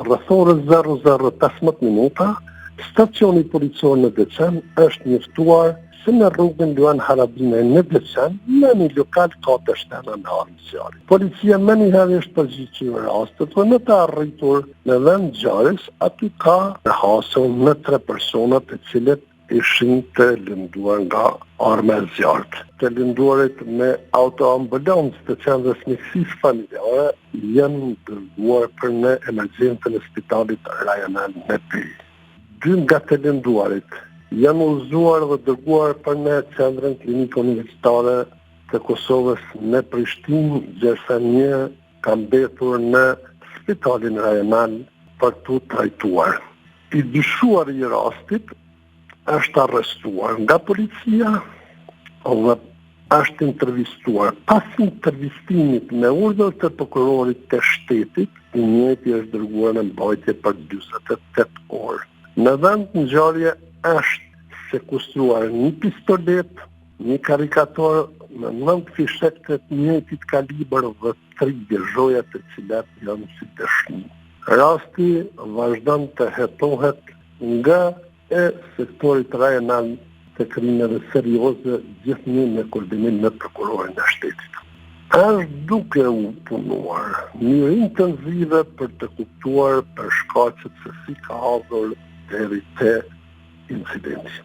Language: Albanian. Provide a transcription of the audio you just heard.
Rreth orës 00:15 minuta, stacioni policor në Deçan është njoftuar se në rrugën Luan Haradinaj në Deçan, në një lokal ka të shtëna me armë zjarri. Policia menjëherë është përgjigjur rastit dhe me të arritur në vend ngjarjes, aty ka hasur në tre persona të cilët ishin të lënduar nga arma e zjarrit. Të lënduarit me autoambulancë të qendrës mjekësisë familjare janë dërguar për në emergjencën e spitalit rajonal në Pejë. Dy nga të lënduarit janë udhëzuar dhe dërguar për në qendrën klinike universitare të Kosovës në Prishtinë, gjersa një ka mbetur në spitalin rajonal për t'u trajtuar. I dyshuari i rastit është arrestuar nga policia dhe është intervistuar. Pas intervistimit me urdhër të prokurorit të shtetit, i njëjti është dërguar në mbajtje për 48 orë. Në vend ngjarje është sekuestruar një pistoletë, një karikator me 9 fishekë të të njëjtit kalibër dhe tri gëzhoja të cilat janë si dëshmi. Rasti vazhdon të hetohet nga e sektorit rajonal të krimeve serioze gjithnjë në koordinim me prokurorin e shtetit. Është duke u punuar në mënyrë intensive për të kuptuar për shkaqet se si ka ardhur deri te incidenti.